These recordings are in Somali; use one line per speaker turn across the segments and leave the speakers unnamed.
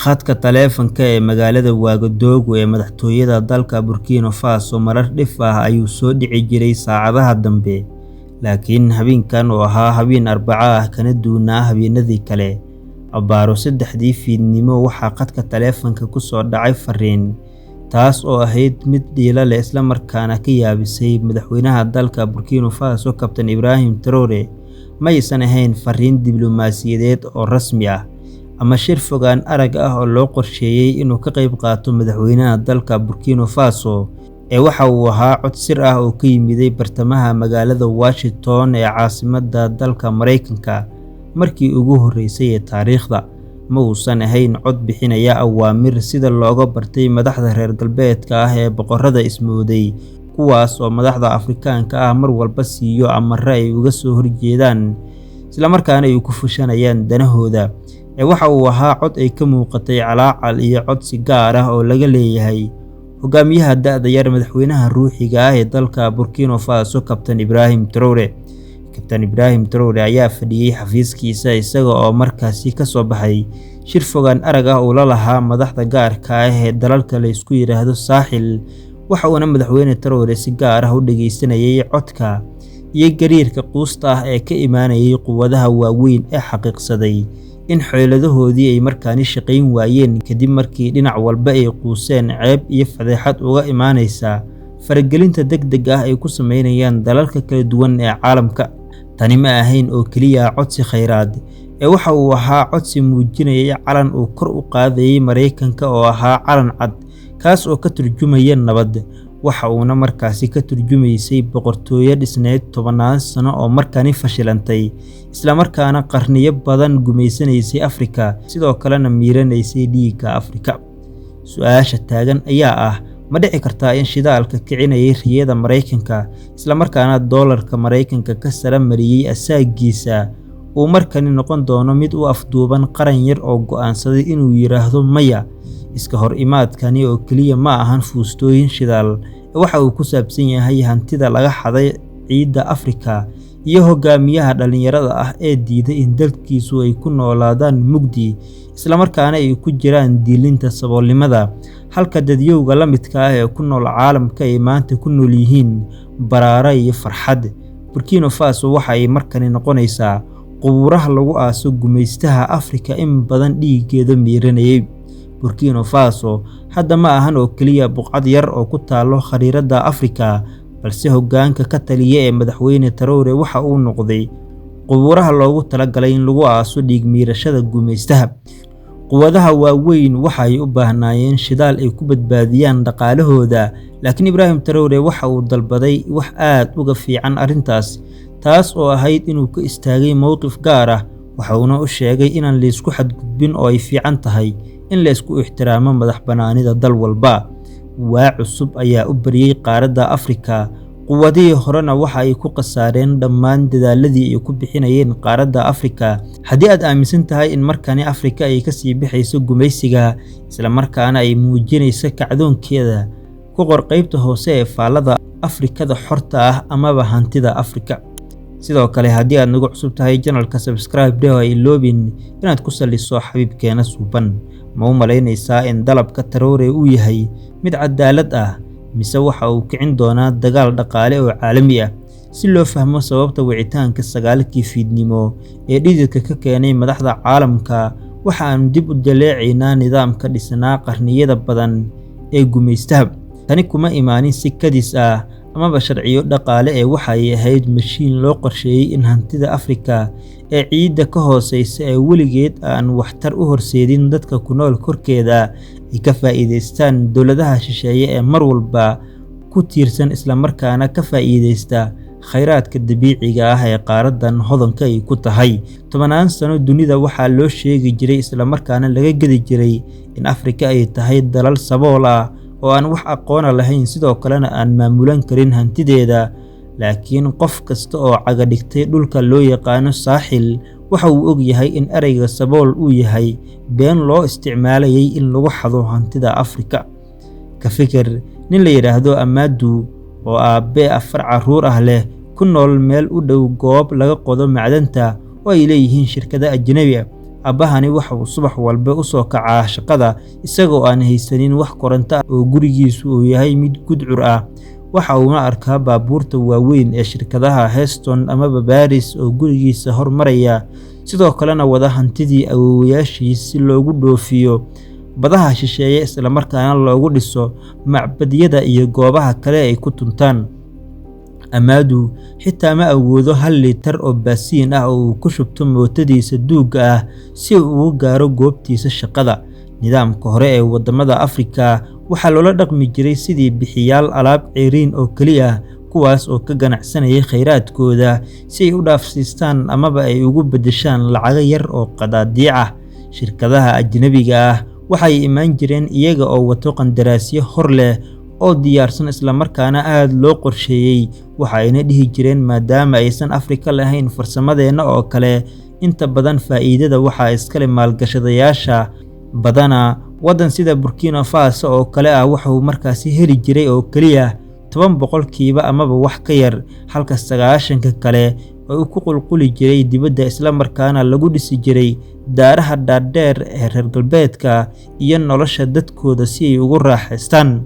Khadka taleefanka ee magaalada Ouagadougou ee madaxtooyada dalka Burkina Faso marar dhif ah ayuu soo dhici jiray saacadaha dambe, laakiin habeenkan oo ahaa habeen Arbaco ah kana duwanaa habeenadii kale. Abbaaro 3dii fiidnimo waxaa khadka taleefanka ku soo dhacay fariin, taas oo ahayd mid dhiilo leh isla markaana ka yaabisay madaxweynaha dalka Burkina Faso Kabtan Ibrahim Traoré. Ma aysan ahayn fariin diblomaasiyadeed oo rasmi ah ama shir fogaan arag ah oo loo qorsheeyay inuu ka qayb qaato madaxweynaha dalka Burkina Faso, ee waxa uu ahaa cod sir ah oo ka yimiday bartamaha magaalada Washington ee caasimadda dalka Mareykanka markii ugu horreysay ee taariikhda. Ma uusan ahayn cod bixinaya awaamir sida looga bartay madaxda reer galbeedka ah ee boqorada ismooday, kuwaas oo madaxda Afrikaanka ah mar walba siiyo amarro ay uga soo horjeedaan isla markaana ay ku fushanayaan danahooda. Ee waxa uu ahaa cod ay ka muuqatay calaacal iyo codsi gaar ah oo laga leeyahay hogaamiyaha da'da yar, madaxweynaha ruuxiga ah ee dalka Burkina Faso Kabtan Ibrahim Traoré. Kabtan Ibrahim Traoré ayaa fadhiyay xafiiskiisa isaga oo markaasi ka soo baxay shir fogaan arag ah oo la lahaa madaxda gaarka ah ee dalalka la isku yiraahdo Saaxil. Waxa uuna madaxweyne Traoré si gaar ah u dhageysanayay codka iyo gariirka quusta ah ee ka imaanayay quwadaha waaweyn ee xaqiiqsaday in xeeladahoodii ay markaani shaqayn waayeen kadib markii dhinac walba ay quuseen ceeb iyo fadeexad uga imaanaysa faragelinta degdeg ah ay ku sameynayaan dalalka kala duwan ee caalamka. Tani ma ahayn oo keliya codsi khayraad, ee waxa uu ahaa codsi muujinayay calan uu kor u qaadayay Mareykanka oo ahaa calan cad, kaas oo ka turjumaya nabad. Waxa uuna markaasi ka turjumaysay boqortooyo dhisneyd tobannaan sano oo markaani fashilantay, isla markaana qarniyo badan gumaysanaysay Afrika, sidoo kalena miiranaysay dhiigga Afrika. Su'aasha taagan ayaa ah, ma dhici kartaa in shidaalka kicinayay riyada Mareykanka, isla markaana doolarka Mareykanka ka sare mariyay asaagiisa, uu markani noqon doono mid u afduuban qaran yar oo go'aansaday inuu yiraahdo maya? Iska hor imaadkani oo keliya ma ahan fuustooyin shidaal, ee waxa uu ku saabsan yahay hantida laga xaday ciidda Afrika iyo hogaamiyaha dhalinyarada ah ee diiday in dalkiisu ay ku noolaadaan mugdi, isla markaana ay ku jiraan diilinta saboolnimada, halka dadyowga la midka ah ee ku nool caalamka ay maanta ku nool yihiin baraare iyo farxad. Burkina Faso waxa ay markani noqonaysaa qubuuraha lagu aaso gumaystaha Afrika in badan dhiiggeeda miiranayay. Burkina Faso hadda ma ahan oo keliya buqcad yar oo ku taallo khariidadda Afrika, balse hoggaanka ka taliya ee madaxweyne Traoré waxa uu noqday qubuuraha loogu talagalay in lagu aaso dhiig miirashada gumaystaha. Quwadaha waaweyn waxa ay u baahnaayeen shidaal ay ku badbaadiyaan dhaqaalahooda, laakiin Ibrahim Traoré waxa uu dalbaday wax aad uga fiican arrintaas, taas oo ahayd inuu ka istaagay mowqif gaar ah. Waxa uuna u sheegay inaan la isku xadgudbin oo ay fiican tahay in la isku ixtiraamo madax bannaanida dal walba. Waa cusub ayaa u bariyay qaaradda Afrika, quwadihii horena waxa ay ku khasaareen dhammaan dadaaladii ay ku bixinayeen qaaradda Afrika. Haddii aad aaminsan tahay in markani Afrika ay kasii bixayso gumaysiga, isla markaana ay muujinayso kacdoonkeeda, ku qor qaybta hoose ee faallada Afrikada xorta ah amaba hantida Afrika. Sidoo kale haddii aad nagu cusub tahay channelka, subscribe dheh oo ha iloobin inaad ku saliso xabiibkeena suuban. Ma u malaynaysaa in dalabka Traoré uu yahay mid cadaalad ah, mise waxa uu kicin doonaa dagaal dhaqaale oo caalami ah? Si loo fahmo sababta wicitaanka 9kii fiidnimo ee dhididka ka keenay madaxda caalamka, waxa aanu dib u jaleecaynaa nidaamka dhisnaa qarniyada badan ee gumaystaha. Tani kuma imaanin si kadis ah amaba sharciyo dhaqaale, ee waxa ay ahayd mashiin loo qorsheeyay in hantida Afrika ee ciidda ka hooseysa ee weligeed aan waxtar u horseedin dadka ku nool korkeeda ay ka faa'iidaystaan dowladaha shisheeye ee mar walba ku tiirsan isla markaana ka faa'iidaysta khayraadka dabiiciga ah ee qaaraddan hodanka ay ku tahay. Tobanaan sano dunida waxaa loo sheegi jiray isla markaana laga gedi jiray in Afrika ay tahay dalal sabool ah oo aan wax aqoona lahayn, sidoo kalena aan maamulan karin hantideeda. Laakiin qof kasta oo caga dhigtay dhulka loo yaqaano Saaxil waxa uu og yahay in ereyga sabool uu yahay been loo isticmaalayay in lagu xado hantida Afrika. Ka fikir nin la yidhaahdo Amadu oo aabbe 4 carruur ah leh, ku nool meel u dhow goob laga qodo macdanta oo ay leeyihiin shirkado ajnabi ah. Aabahani waxa uu subax walba u soo kacaa shaqada isagoo aan haysanin wax koronto ah oo gurigiisu uu yahay mid gudcur ah. Waxa uuna arkaa baabuurta waaweyn ee shirkadaha Heston amaba Paris oo gurigiisa hormaraya, sidoo kalena wada hantidii awoowayaashiis si loogu dhoofiyo badaha shisheeye isla markaana loogu dhiso macbadyada iyo goobaha kale ay ku tuntaan. Amadu xitaa ma awoodo 1 litir oo baasiin ah oo uu ku shubto mootadiisa duugga ah si uu ugu gaaro goobtiisa shaqada. Nidaamka hore ee waddamada Afrika waxaa loola dhaqmi jiray sidii bixiyaal alaab ceeriin oo keliya, kuwaas oo ka ganacsanayay kheyraadkooda si ay u dhaafsiistaan amaba ay ugu beddeshaan lacago yar oo qadaadiic ah. Shirkadaha ajnabiga ah waxay imaan jireen iyaga oo wato qandaraasyo hor leh oo diyaarsan isla markaana aad loo qorsheeyay. Waxa ayna dhihi jireen maadaama aysan Afrika lahayn farsamadeenna oo kale, inta badan faa'iidada waxaa iskale maalgashadayaasha. Badanaa waddan sida Burkina Faso oo kale ah waxa uu markaasi heli jiray oo keliya 10% amaba wax ka yar, halka 90% kale oo ku qulquli jiray dibadda isla markaana lagu dhisi jiray daaraha dhaadheer ee reer galbeedka iyo nolosha dadkooda si ay ugu raaxaystaan.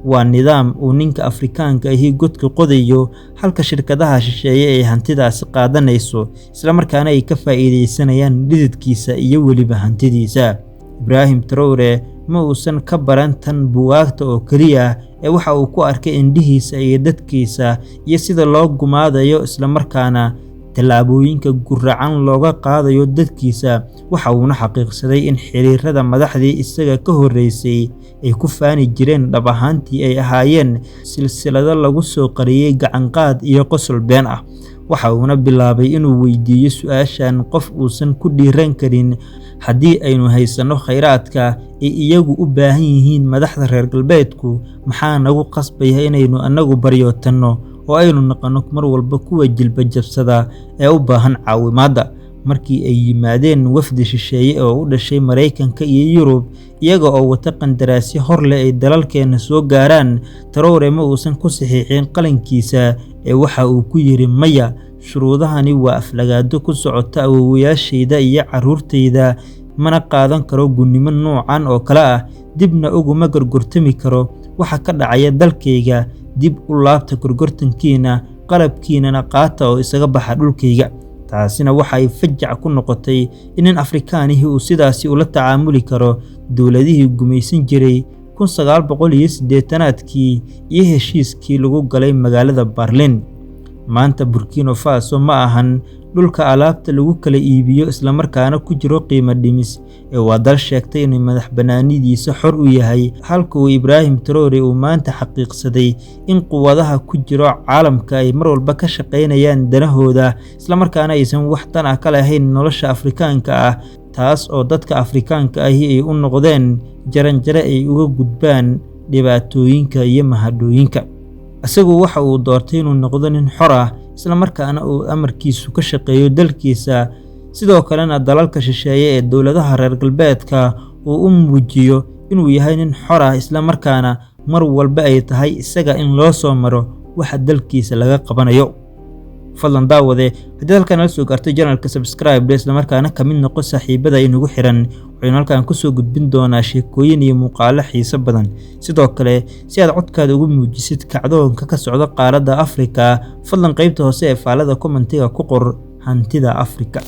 Waa nidaam uu ninka Afrikaanka ahi godka qodayo, halka shirkadaha shisheeye ay hantidaasi qaadanayso isla markaana ay ka faa'iidaysanayaan dhididkiisa iyo weliba hantidiisa. Ibrahim Traore ma uusan ka baran tan buugaagta oo keliya ee waxa uu ku arkay indhihiisa iyo dadkiisa iyo sida loo gumaadayo isla markaana tallaabooyinka guracan looga qaadayo dadkiisa. Waxa uuna xaqiiqsaday in xiriirada madaxdii isaga ka horreysay ay ku faani jireen dhab ahaantii ay ahaayeen silsilado lagu soo qariyay gacanqaad iyo qosol been ah. Waxa uuna bilaabay inuu weydiiyo su'aashan qof uusan ku dhiiran karin: haddii aynu haysanno kheyraadka ay iyagu u baahan yihiin madaxda reer galbeedku, maxaa nagu qasbaya inaynu annagu baryootanno oo aynu noqonno mar walba kuwa jilba jabsada ee u baahan caawimaadda? Markii ay yimaadeen wafdi shisheeye oo u dhashay Maraykanka iyo Yurub, iyaga oo wata qandaraasyo hor leh ay dalalkeena soo gaaraan, Traore ma uusan ku saxiixin qalinkiisa ee waxa uu ku yiri: maya, shuruudahani waa aflagaado ku socota awoowayaashayda iyo carruurtayda, mana qaadan karo gunnimo noocan oo kale ah, dibna uguma gorgortami karo waxa ka dhacaya dalkayga. Dib u laabta gorgortankiina, qalabkiinana qaata oo isaga baxa dhulkayga. Taasina waxa ay fajac ku noqotay in nin Afrikaanihii uu sidaasi ula tacaamuli karo dowladihii gumaysan jiray 1980-aadkii iyo heshiiskii lagu galay magaalada Berlin. Maanta Burkina Faso ma ahan dhulka alaabta lagu kala iibiyo isla markaana ku jiro qiimo dhimis, ee waa dal sheegtay inuu madax bannaanidiisa xor u yahay, halka uu Ibrahim Traore uu maanta xaqiiqsaday in quwadaha ku jiro caalamka ay mar walba ka shaqaynayaan danahooda isla markaana aysan wax dan ah ka lahayn nolosha Afrikaanka ah, taas oo dadka Afrikaanka ahi ay u noqdeen jaranjaro ay uga gudbaan dhibaatooyinka iyo mahadhooyinka. Isagu waxa uu doortay inuu noqdo nin xor ah isla markaana uu amarkiisu ka shaqeeyo dalkiisa, sidoo kalena dalalka shisheeye ee dowladaha reer galbeedka uu u muujiyo inuu yahay nin xor ah isla markaana mar walba ay tahay isaga in loo soo maro waxa dalkiisa laga qabanayo. Fadlan daawade, haddii halkan nala soo gaartay channelka subscribe isla markaana ka mid noqo saaxiibada inagu xiran. Waxaynu halkan kusoo gudbin doonaa sheekooyin iyo muuqaalo xiiso badan. Sidoo kale, si aad codkaada ugu muujisid kacdoonka ka socda qaaradda Afrika, fadlan qaybta hoose ee faallada commentiga ku qor hantida Afrika.